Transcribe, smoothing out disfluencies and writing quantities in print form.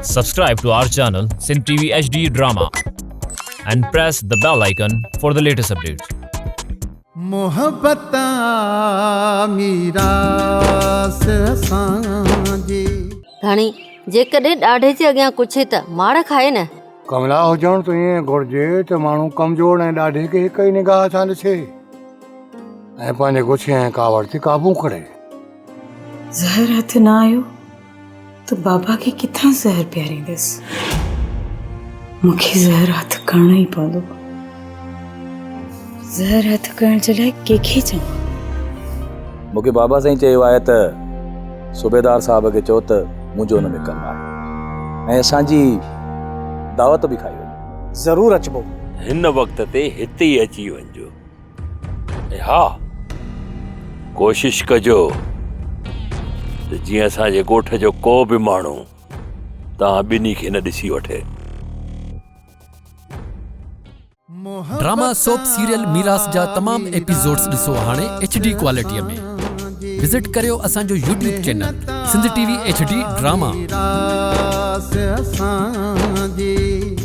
Subscribe to our channel Sindh TV HD Drama and press the bell icon for the latest updates. محبت آ ميراث اسان جي. ڌڻي، جيڪڏهن ڏاڍي جي اڳيان ڪڇي ته مار کائي نه. ڪملا هجڻ ته ائين گهرجي ته ماڻهو ڪمزور ۽ ڏاڍي کي هڪ ئي نگاهه سان ڏسي ۽ پنهنجي غصي ۽ ڪاوڙ تي قابو ڪري. زهر هٿ نه آيو ته بابا کي ڪٿان زهر پياريندس. مون کي زهر هٿ ڪرڻو ئي پوندو. زهر هٿ ڪرڻ جي لاء ڪنهن کي چوان؟ مون کي بابا سائين چيو آهي ته صوبيدار صاحب کي چئو ته منهنجو ان ۾ ڪم آهي ۽ اسان جي دعوت به کائي وڃو. ضرور اچبو. هن وقت تي هتي ئي اچي وڃجو. ۽ ها ڪوشش ڪجو ته جيئن اسان جي ڳوٺ جو ڪو به ماڻهو توهان ٻنهي کي نه ڏسي وٺي. ڊراما سوپ سيريل ميراث جا تمام ايپيسوڊز ڏسو هاڻي ايڇ ڊي ڪوالٽي ۾ وزٽ ڪريو اسان جو YouTube channel Sindh T V H D drama. ميراث اسان جي.